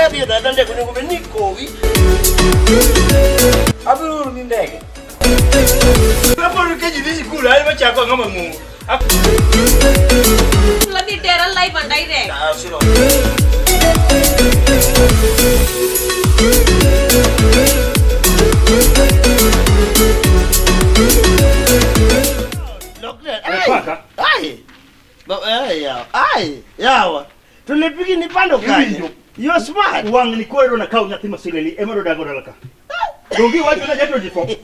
Kadhi e dada ndege onego bed ni ikowi. Abiro oro ni ndege. Kapod ka ji dhi sikul, an machako ang'o mang'ongo. Bloody terror life and direct. Ah, siro. Lokre. Ai. Paka. Ai. Ba ai yawa. Ai yawa. To lepigi ni pando kanye. Iwinjo. You're smart. Wang' ni koro na kaw nyathi masilili ema dodago dala ka. Donge iwacho na ja 24.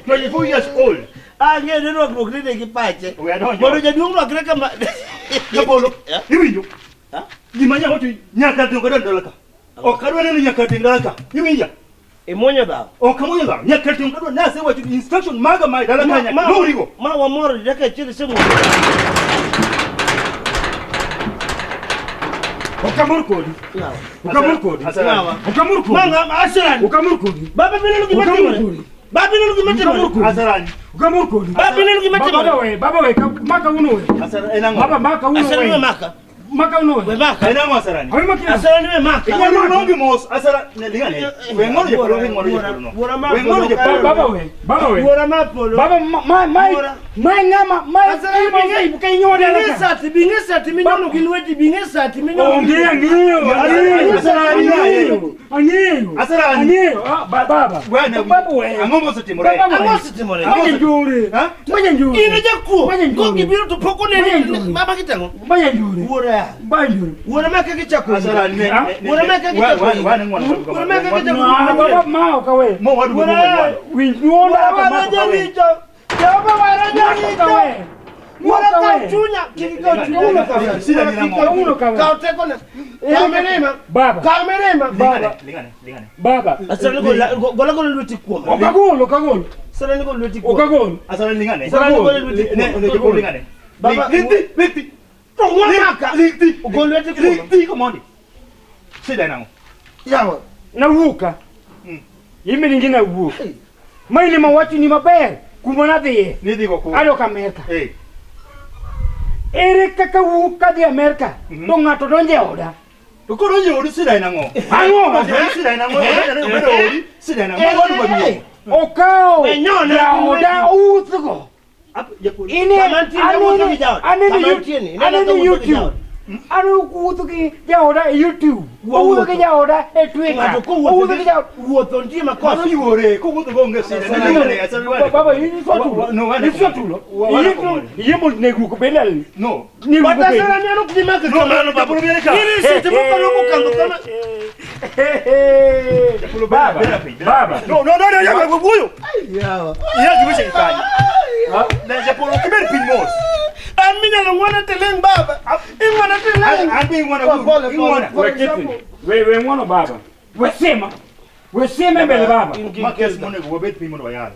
24 years old. Ah, ng'e ni rwakruok ni nigi pache. We adonjo. Mondo jaduong' rwakre kama. Japolo. Yeah. Iwinjo. Ha? Gima nyako to nyaka ting' odonjo dala ka. Ok adwa neno nyaka ting' dala ka. Iwinja. Imuonyo dhaw. Ok amuonyo dhaw. Nyaka ting' adwa nasewacho instruction maga ma dala ka nyaka. Lurigo. Ma wamor dakika achiel isemuonyo. Ok amor kodi. Yawa. Ok amor kodi. Asarani. Ok amor kodi. Ma ng'ama Asarani. Ok amor kodi. Baba bineno gima Ok amor timore. kodi. Baba bineno gima Ok amor timore. kodi. Asarani. Ok amor kodi. Baba bineno gima Baba timore. we, baba we, maka uno we. Asarani en ang'o? Baba maka uno Asarani we. we maka. Maka uno We we. maka. En ang'o Asarani? Awe maka. Asarani we maka. Ing'wano nongi mos. Asara ne lingane. We ng'ono japolo, we ng'ono japolo no. Wuora ma We ng'ono polo japolo. Baba we, baba we. Wuora ma polo. Baba ma ma Wuora. ma ng'ama ma Asarani ma ka inyoda Bing'e la. sati, bing'e sati minyono gi lweti, bing'e sati minyono gi Onge ang'eyo, ang'eyo, Asarani, ang'eyo, ang'eyo. Asarani. Ang'eyo, ah, baba. Bwana, Baba we. Ang'o mosetimore? Baba we. Ang'o osetimore? Manya njore. Ha? Manya njore. In e jakuo. Manya njore. Kok gibiro to pok Manya oneni. njore. Baba kitang'o? Manya njore. Wuora ya. Manya njore. Wuora ma kaka ichako. Asarani ne. Ha? Wuora ma kaka ichako. Wa ne ng'ono. Wuora ma kaka ichako. Ah, baba ma ok awe. Mo wadu mo Wuora. Winj duonda Wuora to waro ma ok awe. jaricho. Jehova waro Ma ok awe. jaricho. Wuora Ma ok kaw awe. chunya. Kik ikaw chunya. Lingane, sida ni nang'o? Kawuono kawe. Kaw tekona. Kaw mirima. Baba. Kaw mirima. Lingane, lingane, lingane. Baba. Asarani gola gola lweti kuoma. Ok agol, ok agol. Asarani gola lweti Ok kuoma. agol. Asarani lingane. Asarani gola lweti Ne, kuoma. ne, japolo lingane. Baba- Lingti, lingti. To ng'wa maka. Lingti. Gol lweti kuoma. Lingti komondi. Sida en ang'o? Yawa. Nawuok ka. Imiringi nawuok. Maini mawachoni maber kuma nadhiye. Nidhi go ku. Adok Amerka. Eh. Ere kaka wuok kadhi Amerka to ng'ato donjo e oda? To koro donjo e odi sida en ang'o? Ang'o? Donjo e odi sida en ang'o? Donjo e odi sida en ang'o? Ma wadu maduong'. Okawo We nyone jaoda outhgo. Ap- japolo. Ine Kama nitie ne wuotho gi jaoda. anene Kama You- nitie ni, ineno anene ka wuotho gi YouTube. jaoda. Aneno kuwuotho gi jaoda e YouTube. Owuotho gi jaoda e Twitter. Ng'ato Owuotho kowuotho gi jaoda. wuotho nitie makosa. Mano yuore, kowuotho go onge sida. Ne, lingane, asarani wane. Baba, in Wa- wa- no, wane iswa tulo. Wa- wane Iswa tulo. komoni. Iyie mondo negruok obed lal. No. Negruok But obed. Asarani an ok dhi maka No, kamano no, baba. japolo bere ka. In seche moko rwako kandho kama. Japolo bere- Baba, bere piny, bere baba. piny. No, no, no, no, ya wuoyo. Yawa. Ya gi weche gi kanye. Ne, japolo kibed piny mos. An minyalo ng'wona tileng' baba. Ing'wona tileng'. An be ing'wona Pole, pole, ing'wona. pole. We kiti. We we ng'wono baba. We sema. We sema mbele baba. In gi Ma kes kelna. monego wabed piny mondo wayal.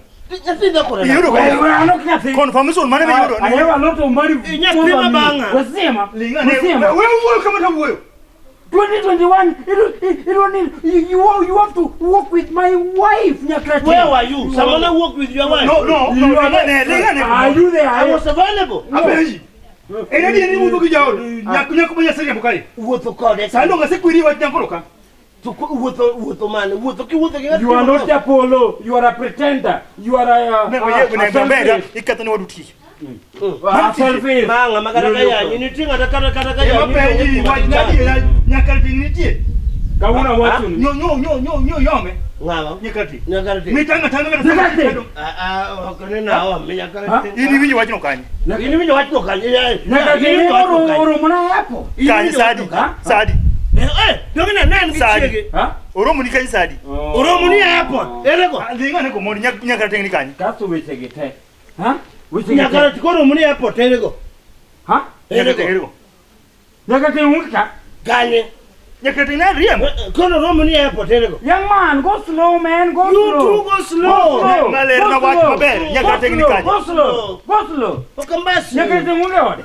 Nyathi dhako nade? Iyudo We ka we an ok nyathi. confirmation mane miyudo I have a lot of money. Nyathi ma bang'a. We sema. Lingane. We sema. We wuoyo kama to wuoyo. 2021, it don't need, you have to work with my wife, Nyakrati. Where were you? Someone work with your wife. No, no, no, You are lingane, lingane. Are you there? I was available. Apenji. En adier ni wuotho gi jaod nyako nyako ma Nyasaye riembo kae. Wuotho kode. Sani donge asekweri wach nyakoro ka. To wuotho wuotho mane? Wuotho kiwuotho gi ng'ato. You are not Apollo. You are a pretender. You are a, Ne a, oye a, ne a maber selfish. iketho ne wadu tich. A selfish. Manga makata ka yanyi nitie ng'ata kata kata ka Ema yanyi. penji wach nadi nyaka ting nitie. Kawuono awacho ni. Nyo nyo nyo nyo nyo yome Ng'awa? nyaka ting. Nyaka ting. Mitanga tanga kata Nyaka ting. Ah ah ok ne nawa mi nyaka Ha? ting. In iwinjo wachno kanye? In iwinjo wachno kanye? Eh, Nyaka in iwinjo wachno tini kanye? oromo na airport. In Kanye iwinjo sadi. wachno kanye? Sadi. Eh, eh, donge ne en gi Sadi. chiege. Ha? Oromo ni kanye sadi. Oromo ni airport. Ere go. Lingane komoni nyaka ting ni kanye. Kasto weche gi te. Ha? Weche gi Nyaka te. koro oromo ni airport ere go. Ha? Ere Nyaka ting go. ergo. Nyaka tini ungi ka. Kanye. Nyaka ting na riembo. Koro oromo ni airport ere go. Young man, go slow, man. Go You slow. too go slow. Go slow. Maler Go na wach slow. maber. Nyaka Go ting ni slow, kanye. Go slow. Go slow. Ok ambasi. Nyaka tini ungi ode.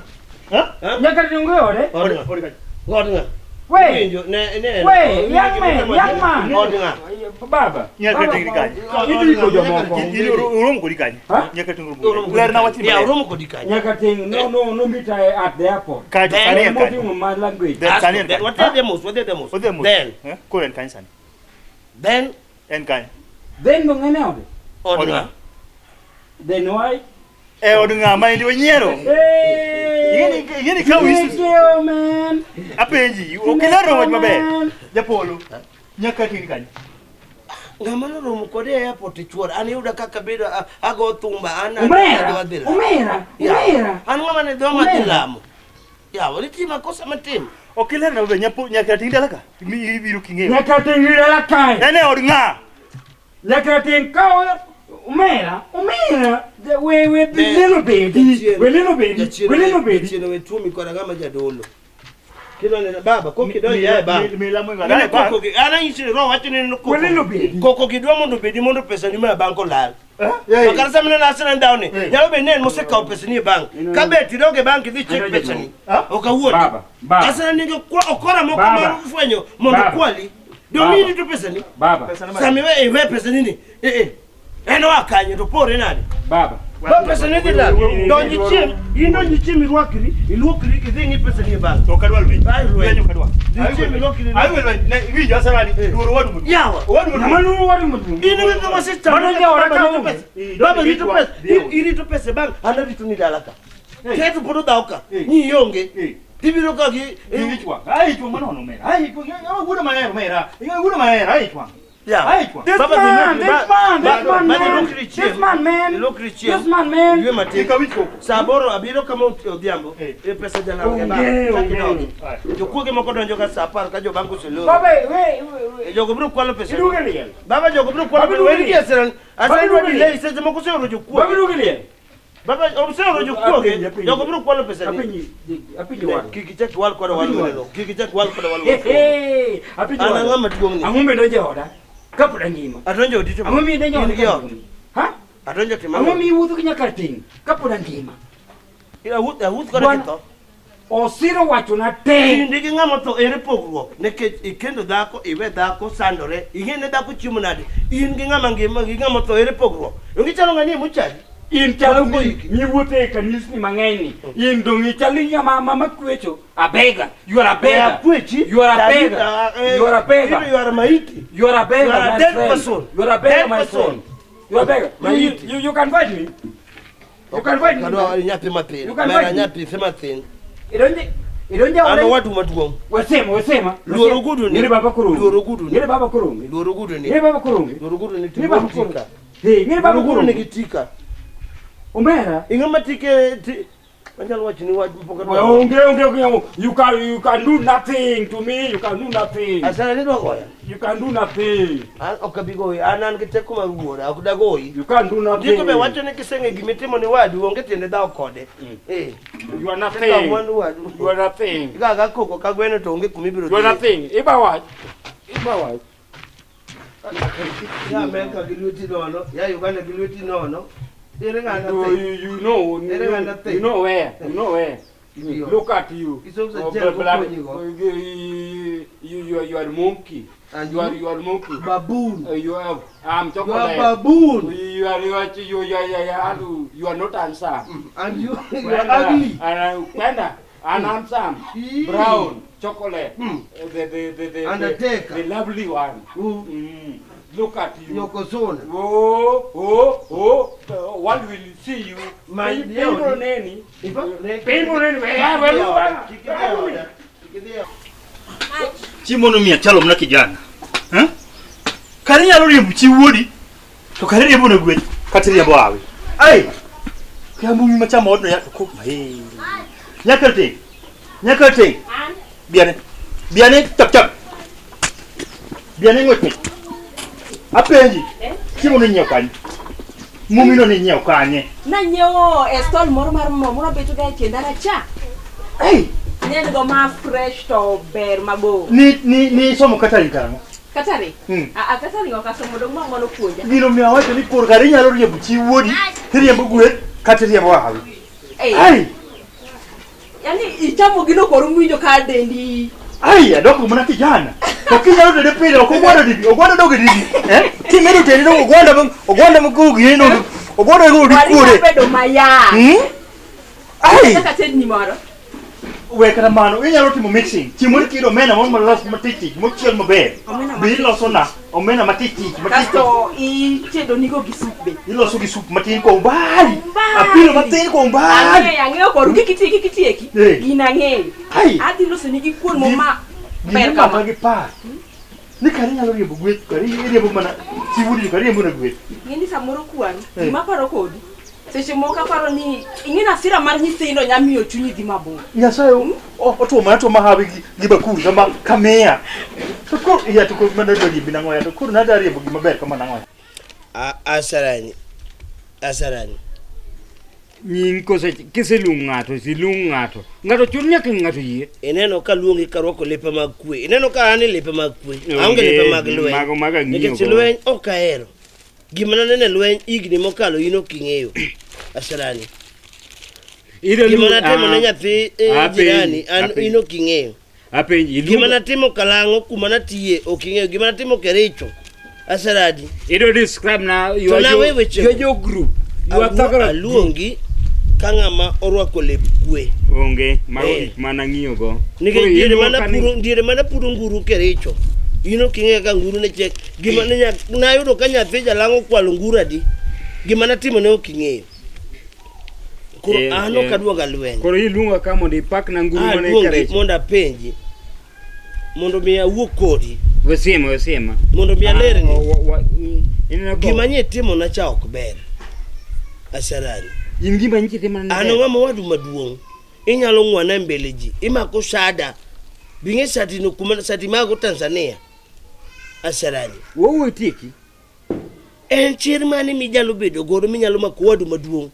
Ha? Ha? Nyaka tini ungi ode. Od ng'a? Odi kanye. Od ng'a? Wait. Winjo, ne ne. Wait, young man, young man. Od ng'a? Baba. Nyaka ting' kanye? Idiko jomoko. Uromo kodi kanye? Ha? Nyaka ting' uromo kodi. Lerna wachni Ya, maler. uromo kodi kanye? Nyaka ting' no meet at the airport. Kae to sani en kanye? Moting'o my language. Then sani en Then kanye? Wadhi mos, wadhi mos. Odhi mos. Then, Eh? Koro en kanye sani? then En kanye? Then dong ene ode. od Od ng'a? ng'a? Then why? E od ng'a ma indi onyiero? Hey! Ing'eni ka wisi. Thank you, man. Apenji, ok ilero wach maber. Japolo. Nyaka ting' kanye? Ng'ama noromo kode e airport chuora. An iyuda kaka bedo ago thumba an Omera, adwa dhi lamo. omera, Ya. omera. An ng'ama ne dho madhi Omera. lamo. Ya, nitie makosa matim. Ok ilerna maber. Nyaka ting' dala ka? Ibiro king'eyo. Nyaka ting' dala kae. En e od ng'a? Nyaka ting' ka omera, omera. We Ne- lilo bedi, Jachien- we lilo bedi, jachien we lilo bedi. Jachien we tuomi koda ng'ama jadolo. Kidonjo baba, kok idonjo e bank. Milamo Mine ng'a? koko gi, an anyisi ni roho wacho ni koko. Welilo bedi. Koko gi dwa mondo obedi mondo pesa ni ma bank olal. Eh? Makata sama ineno Arsenal down ni, Eh. nyalo bedo ni en mosekawo pesa ni e bank. Ineno- Ka bet idok e bank idhi check Ineno pesa ni. Ah? Ok awuondi. Baba, baba. Arsenal nigi okora moko Baba. mar fwenyo mondo Baba. kwali. Dong Baba. irito pesa ni. Baba, Sama iwe iwe pesa ni ni. Eh eh. En oa kanye to pore nade? baba. Ba pesa ni dhi lal. We- Donj ichiem, in donj ichiem irwakri, iluokri idhi ng'i pesa ni e bank. Ok adwar lweny. Ai, lweny. Lweny ok adwar. Dhi ichiem iluokri. Ai, lweny. Ne, iwinjo Arsenal ni, luoro wadu maduong'. Yawa. Owadu maduong'. Ng'ama luoro wadu maduong'. In gi kama sister. Bado jaora Baba ka rito onge. pesa. Baba rito pesa. Dhi ot. Irito pesa e bank, an arito ni dala ka. Hey. Keto pod odhaw ka. Hey. Ni ionge. Hey. Tibiro ka gi Ich wang'. Ai, ich wang' manono omera. Ai, ich wang'. Ing'e wuoda mahero omera. Ing'e wuoda mahero, ai, ich wang'. Yawa. Ai, ich wang'. This Baba, man, dhi this lok- man, this ba- man, ba- man. ilokri chiem. This man, man. Ilokri chiem. This man, man. Ywe matin. Ikaw wich koko. Sa aboro abiro kama odhiambo. Eh. E pesa jalal e Onge, bank. Chak onge. idonjo. Ai. Jokuoge moko donjo ka sa 10 ka jobank oseloro. Baba, we, we, we. Jogo biro kwalo pesa. Iduogo liel. Baba jogo biro kwalo Baba pesa. Weri duogo gi liel. Arsenal. Baba Arsenal dwa duogo delay liel. seche moko oseoro Baba jokuoge. iduogo liel. Baba oseoro jokuoge. Apenji, apenji. Jogo biro kwalo pesa ni. Apenji, apenji wadu. Kik ichak iwal koda wal Apenji waneno. Kik ichak iwal koda wal Hey, waneno. hey, apenji An wadu. ang'o maduong' ni? Ang'o midonjo e oda? Kapod angima. Adonjo odi to. Ang'o midonjo e In oda? gi kapod ot. angima? Ha? Adonjo timo. Ang'o miwuotho gi nyaka ting' kapod angima? Awuoth awuoth koda Bwana- kitho. Osiro wachona te. Kinde gi ng'ama tho ere pogruok nikech ikendo dhako iwe dhako sandore ing'e ne dhako chiemo nade in gi ng'ama ngima gi ng'ama tho ere pogruok donge ichalo ng'ani e mochari In chalo Moko iki. miwuotho e kanisni mang'eny ni. In dong' ichalo ng'ama mama kwecho. A beggar. You are a beggar. Akwechi You are a beggar. You are a beggar. You are maiti You are a beggar, You are a my dead friend. person. You are a beggar, Dead my person. friend. You are a beggar. You, Maiti. you can fight me. You can fight me. Kadwa nyathi mathin You can mera fight me. nyathi mathin Idonje, idonje an ore. owadu maduong' Wesema, wesema. Luoro gudu ni. Ngere baba kurungi. Luoro gudu ni. Ngere baba kurungi. luoro gudu ni Ngere baba kurungi. luoro gudu ni Ngere baba kurungi. tika Hey, ngere baba luoro gudu ni kurungi. gi tika Omera. ing'ama tike ti anyalo wacho ni wach pok Well, adwa onge, onge, onge. You can do nothing to me. You can do nothing. asana ni idwa goya You can do nothing. An ok abi goyi an an gi teko mar wuora ok dagoyi You can do nothing. Ndiko be wacho ni kiseng'e gimitimo ni wadu onge tiende dhawo kode. Eh. You are Ikawo nothing. mwandu wadu. You are nothing. Ikawo ga koko ka gweno to onge kuma ibiro You are dhiye. nothing. Iba wach. Iba wach. Ya Amerka gi lweti nono, ya Uganda gi lweti nono. Ere ng'ana You, thi? you, you know, Ere you, ng'ana thi? you know where, you know where. Idiot. Look at you. Isomo Oh, achiel black- gokonyigo. You are monkey. And You are, you? you are monkey. Baboon. You are, I'm You are chocolate. baboon. You are, you are, you, you, you, you, you are not handsome. And you are ugly. And Kwenda, and handsome. Ee. Brown, chocolate. Mm. The, Undertaker. the lovely one. Mm. Mm. Look at you. Nyokosona. Oh, oh, oh, one will see you. My dear. People neni. Ifa- People neni. Where, where, where? Kik idhi e oda. Kik idhi e oda. Chiemo no miya chalo mana kijana. Eh? Kare inyalo riembo chi wuodi, to kare riembo ne gwech, kata riembo hawi. Ai! Kia mumi machamo odno ya to ko. Hey. Nyaka ting. Nyaka ting. An Biane. Biane chap chap. Biane ng'wech ng'wech. Apenji. Eh? Chiemo no inyiewo kanye? Mumi no ninyiewo kanye? nanyiewo e stall moro mar mo moro beto ga e tie ndara cha. Ai! Ne en go ma fresh to ber mabor. Ni somo catering karang'o? Catering? Mm. Ah, ah, catering ok asomo dong' mama nopuonja. Gino miyo awacho ni koro kare inyalo riembo chi wuodi, tiriembo gwen, kata iriembo hawi. Eh. Ai! Yaani ichamo gino koro miwinjo ka dendi Ai, adoko mana kijana. To kinyalo tede pile, ok ogwando didi, ogwando dog didi. Eh? Kimedo tede to ogwando ogwando mokuru gini no. Ogwando go Wari dikuore. bedo mayar. Hmm? Ai, Kaka tedni moro. we kata mano, inyalo timo mixing. Chiemo ni kido omena moro malos matich tich, mochiel maber. Omena Be iloso na omena matich tich, matich tich. Kasto itedo nigo gi sup be. Iloso gi sup matin kwa umbali. Umbali. Apilo matin kwa umbali. Ang'eyo, ang'eyo koru kik iti kik itieki. Eh. Gin ang'eyo. Ai. Adhi loso nigi kuon mo Gi- ma ber Gima kama. maka gi par. Ni kare inyalo riembo gweth, kare iriembo mana chiwudi, kare iriembo na gweth. Ing'e ni samoro kwaru, Eh. gima aparo kodi. Seche moko aparo ni ing'e ni hasira mar nyithindo nya miyo chunyi dhi mabor. Nyasaye otuo mana tuo mahawi gi bakul kama kamiya. To koro ya to koro mana dwa riembi nang'o ya to koro nadwa riembo gima ber kama nang'o ya. Asarani. Asarani. Nying kose kiseluongo ng'ato, siluong ng'ato. Ng'ato chun nyaka ng'ato yie. Ineno ka luongi ka rwako lepe mag kwe. Ineno ka an e lepe mag kwe. Onge, Aonge lepe mag lweny. mago mag ang'iyo Nikech go. lweny ok ahero. Gima naneno e lweny higni mokalo in ok ing'eyo. Asarani. Ire Gima lu- natimo ne ah, nyathi apenji, jirani an apenji. in ok ing'eyo. Apenji, Gima iluongo natimo Kalang'o kuma natiye ok ing'eyo. Gima natimo Kericho. Asaradi. Ido describe na you To are nawe your, weche you are your group. You are Thagara group. Aluongi ka ng'ama orwako lep kwe. Onge, mago Eh. gik mana ng'iyo go. Nikech Koro diere iluongo mana ka ni- puro diere mana puro nguru Kericho. In ok ing'eyo ka nguru ne chiek. Gima ne nayudo ka nyathi jalang'o okwalo nguru adi. Gima natimo ne ok ing'eyo. Koro Eh, an eh. ok aduoga lweny. Koro iluonga ka mondo ipak na nguru mane Aluongi Kericho. mondo apenji. Mondo mi awuo kodi. Wesema, wesema. Mondo mi alerni. Ah, ineno ko- Gima nye timona cha ok ber. Asarani. In gima nyiche timona ne An ber. ng'ama wadu maduong'. Inyalo ng'wana e mbele ji. Imako sada. Bing'e sati no kuma sati mago Tanzania. Asarani. Wawuoyo tieki. En chir mane minyalo bedo godo minyalo mako wadu maduong'?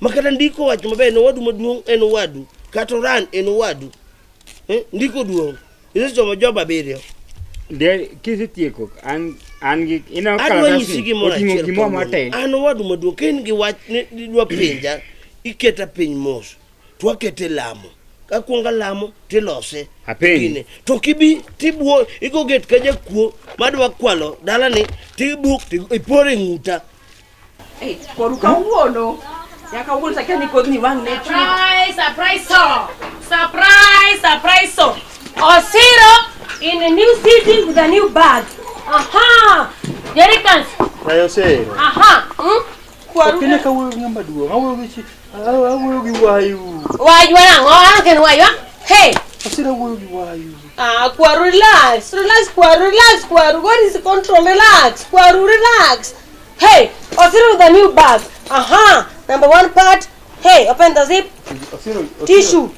Ma kata ndiko wacho maber ni wadu maduong' en wadu. Kata oran en wadu. Eh, ndiko duong'. Isesomo job abiriyo. De kisetieko an an gi ineno Adwa kalatasni nyisi gimoro oting'o achiel gimoro kawuono. mate. An owadu maduong' ka in gi wach ni idwa penja, iketa piny mos. To wakete lamo. Kakwongo alamo tilose. Apenji. Gine. To kibi tibuo igo get ka jakuo madwa kwalo dalani tibuk ipore ng'uta. Eh, koru kawuono. Nyaka wuono sakia ni kodhni wang' ne chwe. Surprise, surprise, so. Surprise, surprise, so. Osiro in a new city with a new bag. Aha! Jerrycans. Rayo sero. Aha! Hmm? Ok ine ka wuoyo gi ng'ama duong', awuoyo gi chi, awuoyo gi wayu. Waywa nang'o? An ok en waywa. Hey! Asira wuoyo gi wayu. Ah, Kwaru, relax. Relax, Kwaru, relax, Kwaru. What is the control? Relax, Kwaru, relax. Hey, Osiro with a new bag. Aha! Number one part. Hey, open the zip. Osiro, Osiro. Tissue.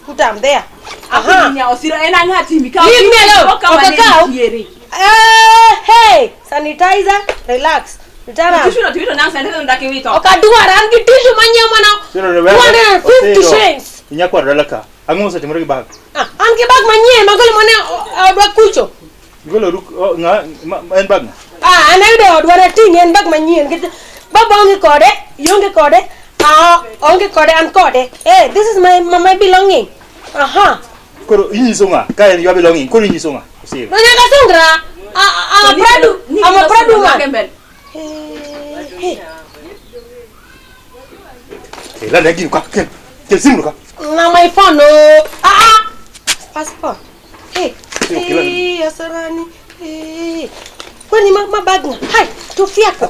Put them there. Aha! Nya Osiro en ang'o atimi ka Leave me alone. kama ne Ok akaw. nitiere. Eh, hey, sanitizer, relax. Return am. Tissue no tiwito nang sanitizer no dak iwito. Ok adwar, an gi tissue manyiewo mana Osiro ne ber. 250 Osiro. shillings. Inya kwaro dala ka. Ang'o mosetimore gi bag? Ah, an gi bag manyien magolo mana e odwa kucho. Igolo ruk oh, ng'a en bag ng'a? Ah, an ayudo e odwa nating'e en bag manyien. Nikech Baba onge kode, ionge kode, ah, onge kode, an kode. Eh, this is my belonging. Aha. Koro inyiso ng'a? Ka en your belonging, koro inyiso ng'a? Osiro. No nyaka sungra. Ah, ah, I'm a proud, I'm a proud woman. Eh, hey. Kel ane gino ka, kel. Kel simu no ka. Na my phone, oh. Ah, ah. Passport. Hey. Sio, kila ni- Hey, Asarani. Hey. Kwani ma bag na? Hai, tufiako.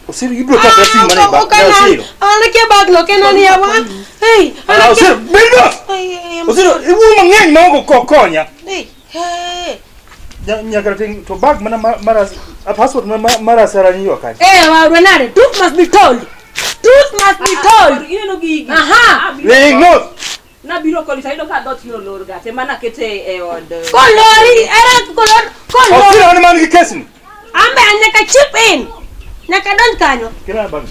Osiro ibiro ketho simu mane e bag. Ne Osiro. Anakia bag no kena ni yawa. Hey, Ah, Osiro, bed go! Hey, Osiro, iwuoyo mang'eny ma ok konya. Hey, hey. Nyaka ting to bag mana mara a passport mana mara Asarani yo kanyo. Eh, wa Renare, truth must be told. Truth must be told. Ineno gigi. Aha. Ling mos. Nabiro koni to ayudo ka dhoot ni olor ga te mana kete e od. Kolori, era kolor, kolor. Osiro an man gi kesni. Ambe an nyaka chip in. Nyaka donj kanyo. Kela bag.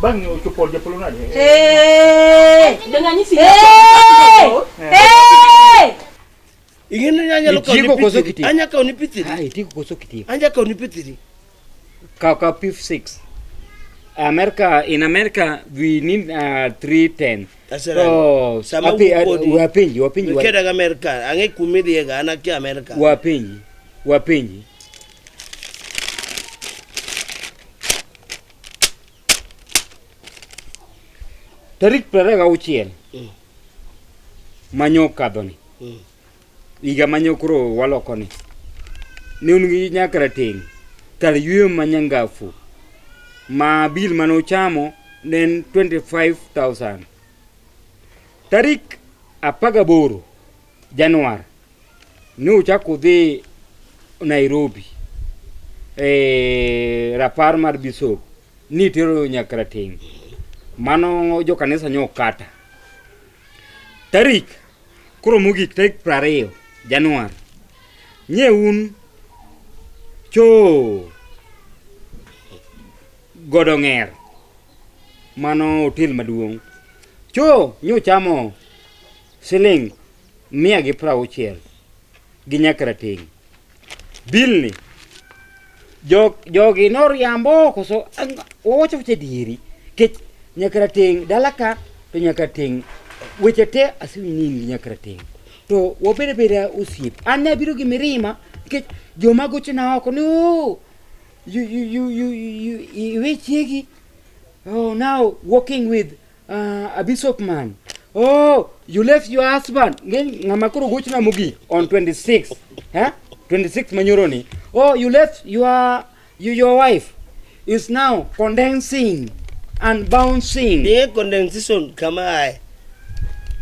Bag ni ochopo od japolo nade? Hey. Dong anyisi. Hey! Hey! Ing'e ni anyalo kawo ni Itieko koso pithiri. kitieko? Anya kawo ni pithiri. Ah, itieko koso kitieko. Anya kawo ni pithiri. Kaw kaw P6. America, in America we need 310. Asera. To Sama api- wuok kodi- wapenji, wapenji, Nikeda ga Amerika, ang'e kumidhiega, an akia Amerika. wapenji, wapenji. Tarik 26 manyo kadhoni higa manyo koro walokoni ne un gi nyakarateng' kar yueyo ma nyangafu ma bil mane uchamo ne en 25,000. Tarik 18 Januar ne uchako udhi Nairobi e rapar mar bishop nitero nyakarateng' mano jokanisa nyokata. Tarik koro mogik tarik 20 Januar nye un cho Godong'er mano otel maduong' cho nyochamo siling 160 gi nyakarateng' bilni jogi noriambo koso wawacho wacho adieri kech nyakarateng' dala ka to nyakarateng' weche te asewinjo ni in gi nyakarateng' to wabed abeda osiep an ne abiro gi mirima nikech joma gochona oko ni "Oh, you you you you you iwe chiegi oh now working with a bishop man oh you left your husband ng'eny ng'ama koro gochona mogik on 26 eh 26 manyoro ni oh you left your you, your wife is now condensing and bouncing. Ing'e condensation kama ae.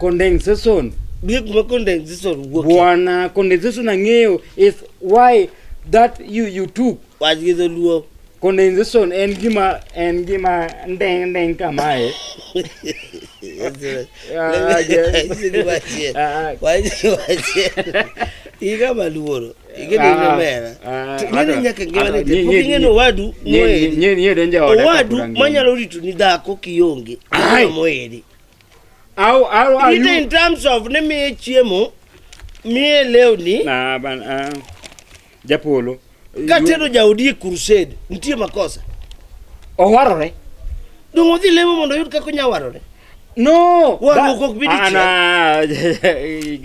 Condensation. Ing'e kuma condensation wuokie. Bwana condensation ang'eyo is why that you took. Wach gi dholuo. Condensation en gima ndeng ndeng kamae. Iga maluoro. Ing'e ni omera. Ing'e nyaka ngimane te. Pok ing'e ni owadu moeri. Nye donjo e oda Owadu kapod angima. manyalo rito ni dhako kionge. Ai. Moeri. How are Rite you? in terms of ni miye chiemo, miye lewni, Na ban ah, Japolo. katero jaodi e crusade, nitie makosa. Owarore. Dong' odhi lemo mondo oyud kaka onya warore. No. Warruok ok bi dichiel.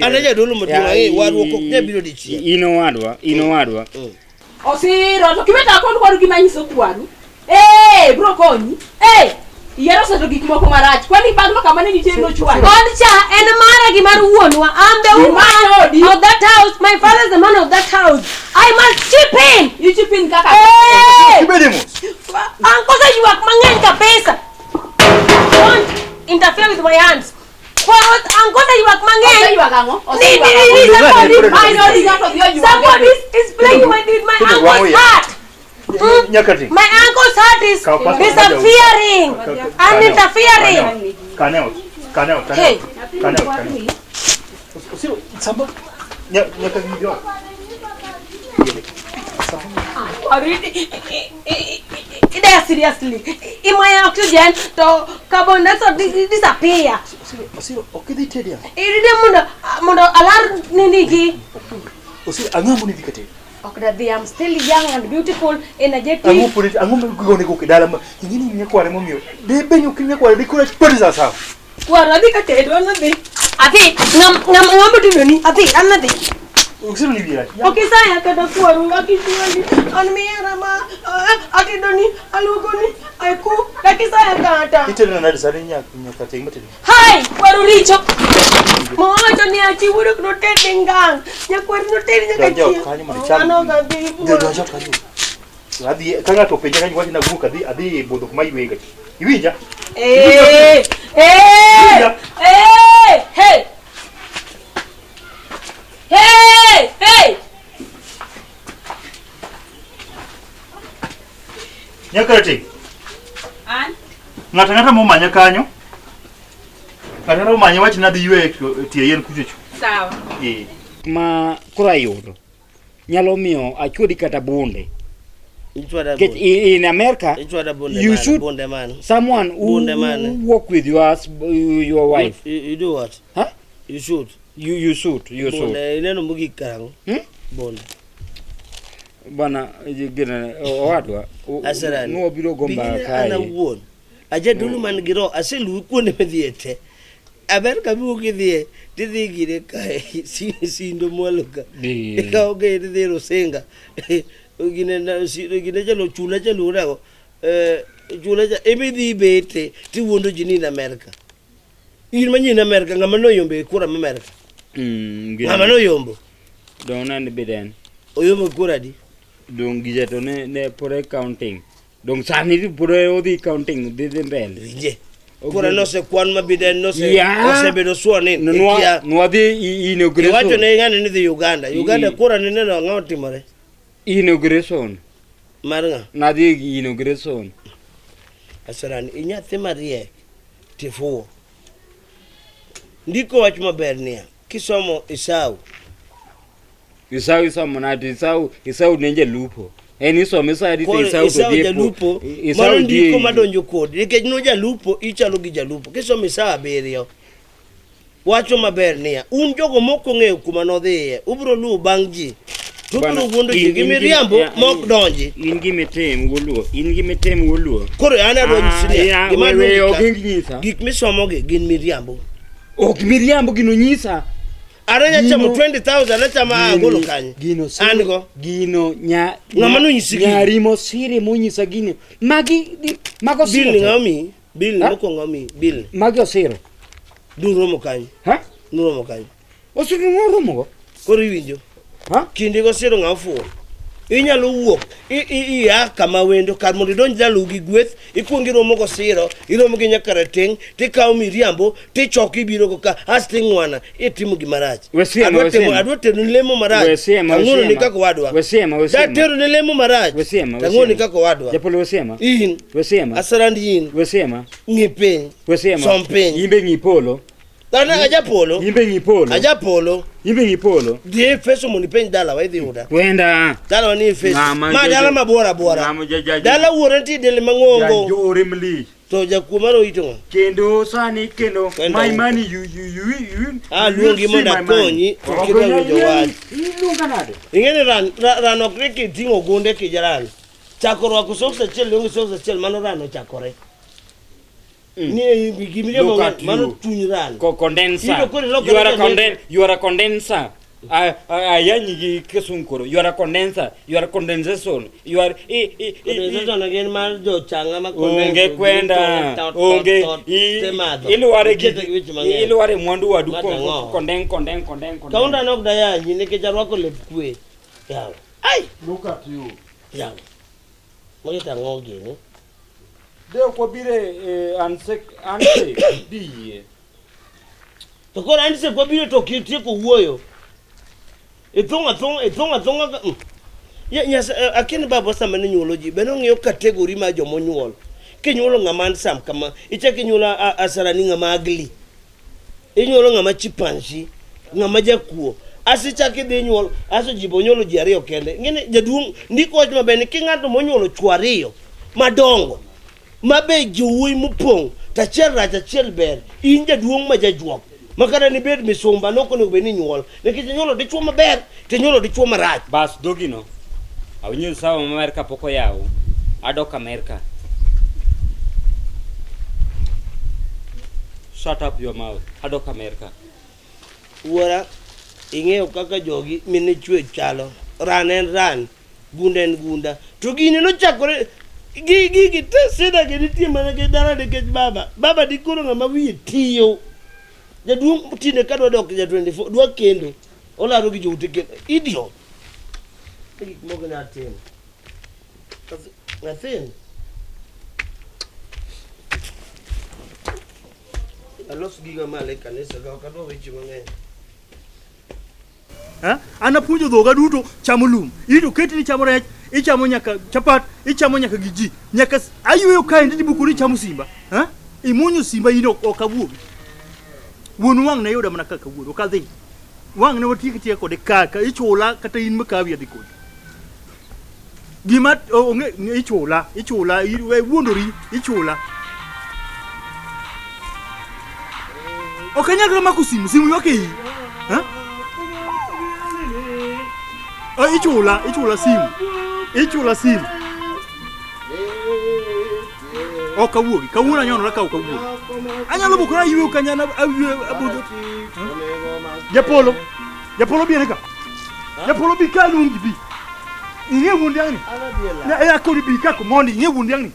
An e jadolo maduong' ang'e, warruok ok nyal biro dichiel. In owadwa, in owadwa. Osiro to kiweta kod kwaru gima nyiso kwaru. Eh, bro konyi. Eh, yiero seto gik moko marach. Kwani bagno kama ne nitie nochwal. Od cha en mara gi mar wuonwa. I'm the woman of that house. My father is the man of that house. I must chip in. You chip in kaka. Eh! Ibede mos. Uncle ywak mang'eny kabisa. Don't interfere with my hands. Kwaru uncle ywak mang'eny. Oseywak ang'o? Ni ni ni ni somebody somebody is playing with my uncle's heart. Nyakati. My uncle's heart is Kaw passport disappearing and interfering. Kane ot. Kane ot. Hey. Kane ot. Kane ot. Osiro, samba. Nyaka winjo. There seriously. In my oxygen to carbon dioxide disappear. Osiro, ok idhi tedo yawa. Iride mondo mondo alar nini gi. Osiro, ang'o moni dhi ka tedo? Ok dadhi, I'm still young and beautiful, energetic. Ang'o pod ang'o ma gone go dala ma ing'e ni nyakware momiyo de be ok nyakware de koro podi sa sawa. Kwaro adhi ka tedo an adhi. Adhi, ng'am ng'am ng'am otedo ni. Adhi, an adhi. Osiro ni wiye rach. Ok isaya kata kwaru, akishwali. An mihera ma atedo ni, aluoko ni, I cook. Dakisaya kata. Itedo nade sani nyaka teng matedo. Hai, kwaru richo. Mowacho ni achi wuod ok noted ngang'. Nyakwar noted nyaka Donj e ot chieng'. kanyo mondo icham. An ok adhi. Donj e ot kanyo. Adhi ka ng'ato openja kanyo wach nawuok adhi adhi budho kuma ywega. Iwinja? Eh, eh, eh, hey. Hey, hey. Nyakati. An? Ng'ato ang'ata momanya kanyo. Ng'ato ang'ata momanya wach ni adhi yweyo e tie yien kuchocho. Sawa. Eh. Ma koro ayudo nyalo miyo achwodi kata bunde. Ichwada Nikech bunde. in America Ichwada bunde you mane? should Bunde mane? someone who Bunde mane? work with your your wife. You do what? Huh? You shoot. You shoot, you shoot. Bunde ineno mogik karang'o? Hmm? Bunde. Bwana gina owadwa. Asarani. Nwabiro go mbaka Bigine an kae. awuon. Ajadolo man gi roho aseluwi kuonde midhiye te. Amerka miwuok idhiye tidhi gire kae sindo mwalo ka. Di. Ikawo gari tidhi Rusinga. Gine na gine chalo chula chalo nago. Eh chula cha ema idhi ibete tiwuondo ji ni in Amerka. In manyien Amerka ng'ama noyombo e kura ma Amerka. Ng'ama noyombo. Dong nani biden. Oyombo e kura adi? Dong gija to ne pod e counting. Dong sani pod odhi counting dhi dhi mbele. Winje. Kura nosekwan ma Biden nose Ya. osebedo sworn in. Nwa Ikia. nwadhi inauguration. Iwacho ne ng'ani ni dhi Uganda. Uganda kura ni neno ang'o otimore? Inauguration. Mar ng'a? Nadhi inauguration. Asarani, inyathi mariek tifuwo. Ndiko wach maber niya, kisomo Esau, Esau isomo nade? Esau Esau ne jalupo. En isomo Esau to koro Esau to Esau dhi e jalupo, Esau mano dhi e ndiko madonjo kodi, nikech no jalupo ichalo gi jalupo. Kisomo Esau abiriyo, wacho maber niya, un jogo mok ong'eyo kuma nodhiye, ubiro luwo bang' ji, to ubiro Bwana, wuondo ji gi miriambo mok donji. In gima itim wuoluo, in gima itim wuoluo. Koro an adwa nyisi niya, Ah, gima we- we- aluongi ka, ok inyisa. gik misomogi gin miriambo. Ok miriambo gino nyisa. An anya chamo Gino- 20,000 achamo Gino- agolo kanye. Gino siri- An go. Gino nya Ng'ama nonyisi gino? Nyari mosiri monyisa gino. Magi mago Bill osiro. ni te. ng'a omiyi? Bill ni Ha? mokwongo omiyi. Bill ni. Magi osiro. Nuromo kanye? Ha? Nuromo kanye? Osiro noromo go. Koro iwinjo. Ha? Kinde go siro ng'a ofuwo. Inyalo wuok ia kama wendo kar mondo idonj dalau gi gweth ikuong iromo go siro iromo gi nyakarateng' tikawo miriambo tichoko ibiro go ka asto ing'wana itimo gima rach. We siema, Adwa we temo- siema. Adwa tero ni lemo marach. We siema, we Tang'uono ni siema. kaka wadwa. We siema, we siema. Datero ni lemo marach. We siema, we Tang'uono ni siema. kaka wadwa. Japolo we siema. In. We siema. Asarand in. We siema. Ng'i piny. We siema. Som piny. Imbe ng'i polo. Dhano ajapolo. Imbe ng'i polo. Ajapolo. Imbe ng'i polo. Dhi e Efeso mondo ipenj dalawa idhi yuda. Kwenda. Dalawa ni Efeso. Ng'ama Ma jaja- dala mabuora buora. Ng'ama jaja- Dala wuora nitie dele mang'ongo. Janjore mlich. To jakuo mar orito ng'a? Kendo sani kendo Kwenda my huko. money you you you you. Ah, you luongi see mondo my money. akonyi, to Ok kidwa onyal winjo wach. Iluonga nade? Ing'e ni ran, ran ok ni kiting'o ogunde kijaran. Chako rwako soks achiel donge soks achiel mano ran ochakore. Ni gimiriambo Look at mano you. chuny ran. Condenser. Iyudo koro ilokore You are a ka conden you are a condenser. Ayanyi gi kisungu koro. You are a condenser. You are a condensation. You are i i i- i Condensation gin mar jochanga ma onge kwenda onge timadho. ilware gi Iketo gi weche mang'eny. ilware mwandu wadu Ma tang'o. konden konden konden konden. Kaunda an ok dayanyi nikech arwako lep kwe. Yawa. Ai! Look at you. Yawa. Magi tang'o gini. De ok wabire e ansek ansek diyie. To koro an se kwabiro to ok itieko wuoyo. Ithung' athung'a ithung' athung'a ka-. Ya, akia ni baba sama ne nyuolo ji be nong'iyo kategori mar joma onyuol. Kinyuolo ng'ama handsome kama, ichak inyuolo asarani ng'ama ugly. Inyuolo ng'ama chipansi, ng'ama jakuo. Aso ichak idhi inyuol, aso ji be onyuolo ji ariyo kende. Ing'eni jaduong' ndiko wacho maber ni king'ato monyuolo chwo ariyo madongo ma be jowuoyi mopong' to achiel rach achiel ber, in jaduong' ma jajuok ma kata nibed misumba nok onego bed ni inyuol nikech inyuolo dichuo maber to inyuolo dichuo marach. Bas dhogino. Awinjo sawa ma Amerka pok oyaw. Adok Amerka. Shut up your mouth. Adok Amerka. Wuora, ing'eyo kaka jogi mine chwech chalo. Ran en ran, gunda en gunda. To gini nochakore gi gigi te sida gi nitie mana gi dala nikech baba. Baba dikoro ng'ama wiye tiyo. Jaduong' tinde kadwa dok ja 24 dwa kendo. Olaro gi joute kendo. Idiot. E gik moko nyalo timo. Nyathini. Alos giga malo e kanisa ka ok adwa weche mang'eny. Eh? An apuonjo dhoga duto chamo lum. In to keti ni ichamo rech, ichamo nyaka chapat, ichamo nyaka gi ji. Nyaka ayweyo kaendi dipo koro ichamo simba. Eh? Imuonyo simba in ok awuogi. Wuon wang' ne yuda mana kaka wuon, ok adhi. Wang' ne watiek atieka kode kaka ichula kata in makawi adhi kodi. Gima onge ichula, ichula, we wuondori, ichula. Ok anyal kata mako simu, simu ywak e iyi. Ha? Oh, ichula, ichula simu. Ichula simu. Ok awuogi, kawuono anyonora ka ok awuogi. Anyalo bukora ayweyo kanyana ayweyo abudho. Japolo, Japolo bi ane ka. Japolo bi ka luongi bi. Ing'e wuon dhiang'ni? Ne e akoni bi ka komondi, ing'e wuon dhiang'ni?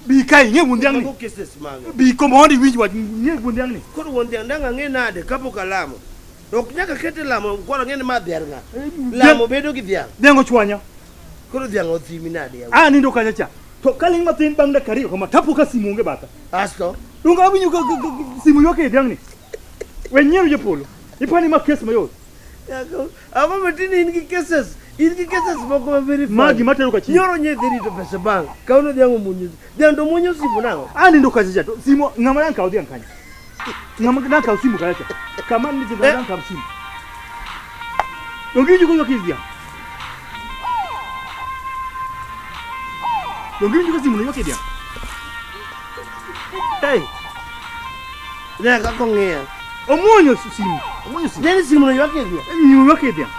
Bi ka ing'e wuon dhiang'ni? Mago cases mage. Bi komondi iwinj wach, ing'e wuon dhiang'ni? Koro wuon dhiang' dang' ang'e nade kapok alamo? Ok nyaka kete lamo koro ang'e ni ma dhiar ng'a. Lamo bedo gi dhiang'. Dhiang' ochwanya. Koro dhiang' othimi nade yawa? A nindo kacha cha. To kaling' matin bang' dakika ariyo kama tapo ka simu onge batha. Asto Donge awinjo ka simu ywak e dhiang'ni. We nyiero japolo. Ipani ma kes mayot. Ang'o matinde in gi cases, in gi cases moko ma very funny. Ma gima tero ka chief. Nyoro nye dhi rito pesa bank, kawuono dhiang' omuonyo. Dhiang' to muonyo simu nang'o? A nindo kacha cha to simu ng'ama dang' kaw dhiang' kanyo. Ng'ama dang' kaw simu kacha cha. Kama nitie ng'ama dang' kaw simu. Donge iwinjo koywak e dhiang'? Donge iwinjo ka simu no ywak e dhiang'? Hey. Ne kaka ong'iya. Omuonyo simu. Omuonyo simu. Neni simu no ywak e dhiang'. Simu ywak e dhiang'.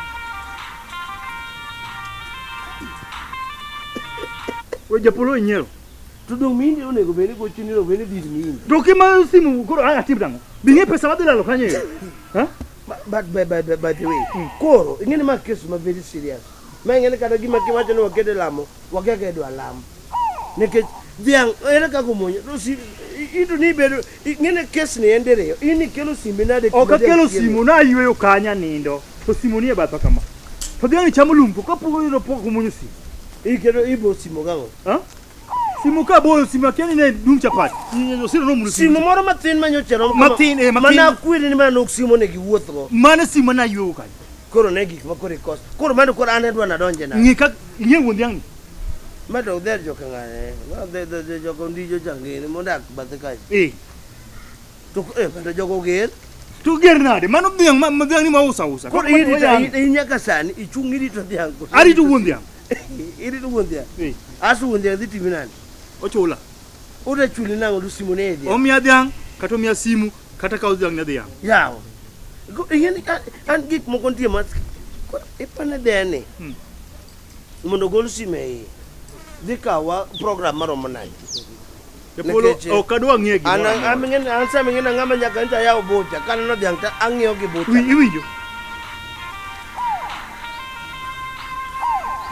We japolo inyiero. To dong' mindi onego bed ni gochoni onego bed ni dir mindi. To kima simu koro ang' atim nang'o? Bi ng'e pesa madhi lalo kanyo e. Ha? But by the way, koro ing'e ni ma case ma very serious. Ma ing'e ni kata gima kiwacho ni wakete lamo, wakia ka idwa lam. Nikech dhiang' ere kaka omuonyo to si ito ni bedo ing'e ni case ni en diriyo. In ikelo simbi nade Ok kuma dhiang' akelo chieme? simu nayweyo kanya nindo. To simu nie batha kama. To dhiang' ni chamo lum to kapok oyudo pok omuonyo simu. Iketo ibo simo gang'o? Ha? Simu ka boyo simu akia ni ne dum chapat. Osiro nomulo Simu moro mathin manyocha rom kama- Mathin, eh, mathin. Mana akweri ni mana ok simu onego iwuothgo. Mano simu mane ayweyo kanyo. Koro ne gik ma koro ikoso. Koro mano koro an adwa nadonje nade? Ng'i ka ing'e wuon dhiang' ni. Ma to dher joka ng'ane. Ma dhe joka Ondijo cha ng'ene modak bathe kacha. Eh. To to jogo ger. To ger nade? Mano dhiang' ma dhiang' ni ma usa usa. Koro irito in nyaka sani ichung' irito dhiang'. koso? Arito wuon dhiang'. Irito wuon dhiang'. Eh. Aso wuon dhiang' dhi timi nade? Ochula. Ode chuli nang'o to simu ne e dhiang'. Omiya dhiang' kata omiya simu kata kaw dhiang' ne dhiang'. Yawa. Ing'e ni an gik moko nitie ma koro ipane dheni mondo ogol simu e iye. Dhi kawa program maromo nade? Japolo Nikech, ok adwa ng'e An gimoro amora. an ng'e an sama ing'e ng'ama nyaka ncha yaw bucha kaneno dhiang' to ang'iyo gi bucha. Iwinjo?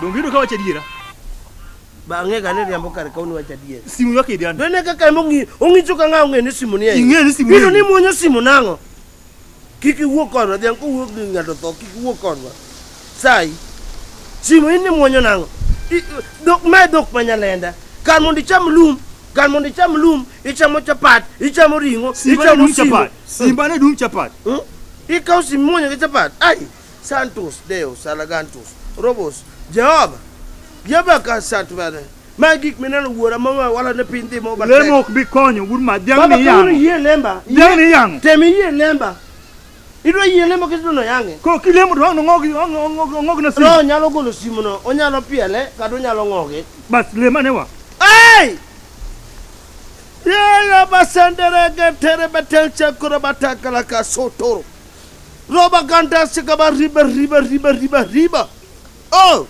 Donge iyudo ka wacho adiera? Ba ang'e ga ni riambo kar ka wacho adier. Simu ywak e dhiang'. To ine kaka ema ong'i ong'icho ka ng'a ong'e ni simu ni e iye. Ing'e ni simu ni e Ito ni iye. muonyo simu nang'o? Kik iwuo kodwa dhiang' kowuok gi ng'ato tho kik iwuo kodwa. Sai. Simu in ni muonyo nang'o? Dhok ma e dhok ma nyalenda. Kar mondo icham lum, kar mondo icham lum, ichamo chapat, ichamo ring'o, Simba ne ichamo dum simu. chapat. Simba ne dum chapat. Ikawo simu imuonyo gi chapat. Ai, Santos Deus Alagantus Robos Jehova. Jehova ka sant bane. Ma gik mineno wuora ma wala ne piny dhi mo Lemo ok bi konyo wuod ma dhiang' Baba ni kawuono yang'o. yie lemba. Dhiang' ni yang'o. Tem iyie lemba. Idwa yie lemba kendo no yang'e. Ko kilemo to ang' ong'og ong'og na simu. No, onyalo golo simu no, onyalo piele kata onyalo ng'oge. Bas lema ne wa. Hey! Yaya basenderege tere betel chakura batakala ka sotoro. Roba ganda sikaba riba riba riba riba riba. Oh!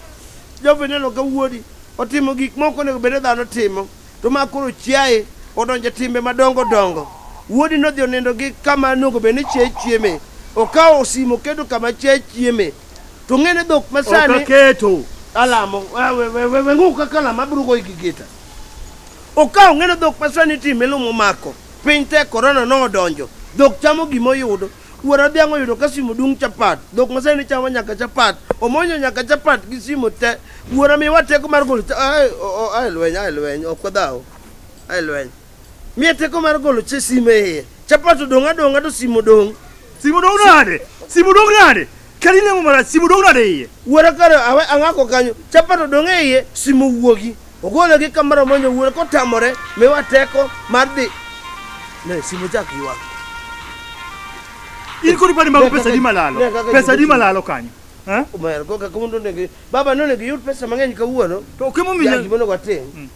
Jogo neno ka wuodi otimo gik moko onego bed ni dhano timo. To ma koro chiaye odonjo e timbe madongo dongo. Wuodi nodhi onindo gi kama onego bed ni chiaye chieme. Okawo simu oketo kama chiaye chieme. To ng'e ni dhok ma sani Ok aketo. Alamo, we ng'u kaka lamo abiro goyi gi gita. Okawo ng'e ni dhok ma sani time lum omako. Piny tek korona nodonjo. Dhok chamo gima oyudo. Wuora dhiang' oyudo ka simo dung' chapat. Dhok ma sani chamo nyaka chapat. Omonyo nyaka chapat gi simo te. Wuora miwa teko mar golo ai ai lweny ai lweny ok wadhaw. Ai lweny. Miya teko mar golo che simo e iye. Chapat odong' adong'a to simo odong'. Simo odong' nade? Simo odong' nade? Kata ilemo marach, simo odong' nade e iye? Wuora kare awe ang'ako kanyo. Chapat odong' e iye, simo wuogi. Ogole gi kamoro omonyo wuora kotamore, miwa teko mar dhi. Ne, simo chak ywak. In kod ipani mago Ne, pesa kaka- di malalo. ne, kaka Pesa di ji- malalo kanyo. Eh? Omer, koka kawuono onego baba nonego iyud pesa mang'eny kawuono. To kimomiyo Ja, gima onego watim.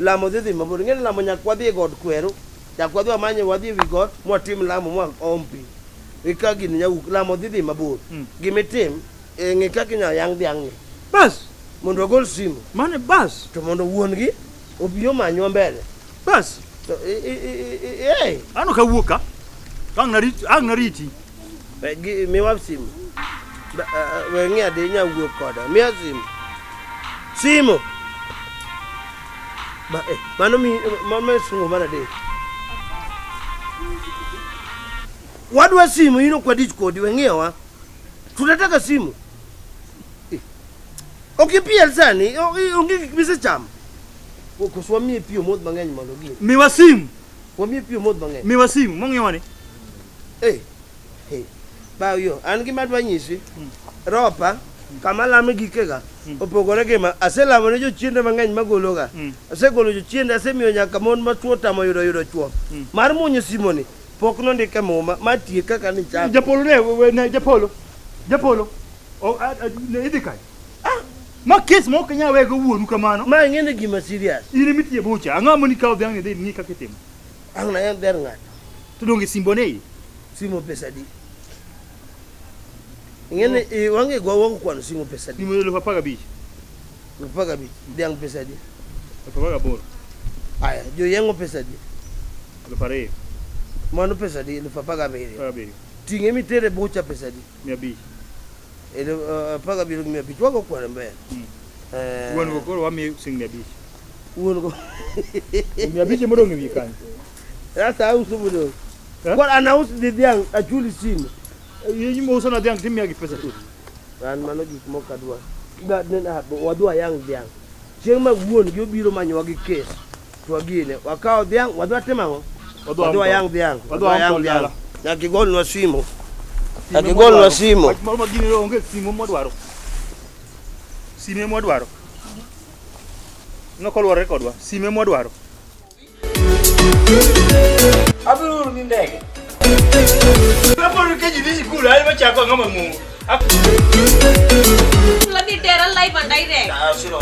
Lamo dhi dhi mabor. Ing'e ni lamo nyaka wadhi e god kweru. Nyaka wadhi wamanye wadhi e wi got mwatim lamo mwa om pi. Eka gini nyawuok. Lamo dhi dhi mabor. Gima itim, Ng'i kaka inyalo yang' dhiang'ni. Bas. Mondo wagol simu. Mane bas. To mondo wuon gi obi omanywa mbele. Bas. To eh. An ok awuok ka. Ang' narit, ang' nariti. Miwa simu. We ng'i adi inya wuok koda. Miya simu. Simu. Ba, mano mi mano sungo mar adek. Wadwa simu in ok wadich kodi we ng'iyowa. Tunataka simu. Ok ipiel sani, onge gik misechamo. Koso wamiye pi omodh mang'eny mondo gi. Miwa simu. Wamiye pi omodh mang'eny. Miwa simu, mong'iwa ni. Eh. Eh. Ba yo, an gima adwa nyisi. Ropa, kama lame gikega opogore gi ma aselamo ne jochiende mang'eny magologa. Asegolo jochiende, asemiyo nyaka mon ma chwo tamo yudo yudo chwo. Mar muonyo simoni, pok nondik e muma, ma tiek kaka nichako. Japolo ne, ne japolo. Japolo. O, ne idhi kanye? Ah, ma kes ma ok inyal wego wuonu kamano. Ma ing'e ni gima serious. In ema itiye bucha. Ang'o moni kawo dhiang' idhi ng'i kaka itimo? Ang' na en dher ng'ato. To donge simbo ne iye? Simo pesa adi? Ing'e ni i wang'e gwa wago kwano simo pesa adi? Simo 15,000. 15,000. Dhiang' pesa adi? 18,000. Aya, joyeng'o pesa adi? 2,000. Mano pesa adi? 17,000. 17. Ting'e mitere bucha pesa adi? 500. 17 gi 500 wago kwano maber. Wuon go koro wamiye siling 500. Wuon go. 500 ema odong' e wiye kanyo. Sasa auso modong'. Koro an aus di dhiang' achuli simu. In uso na dhiang' timiya gi pesa tu. An mano gik moko adwa. Wadhi wayang' dhiang'. Chieng' ma wuon gi obiro manyowa gi kes to wagine. Wakawo dhiang' wadhi watim ang'o? Wadhi wayang' dhiang'. Wadhi wayang' dhiang'. Nyaka igolnwa simu. Nyaka igolnwa simu. Wach moro ma gini onge simu mwadwaro. Simu ema wadwaro. Nokoluwore kodwa. Simu ema wadwaro. Abiro oro ni ndege. Kaponi keji dhi sikul, an machako ang'o mang'ongo. Ladhi tera live and direct. Ah, siro.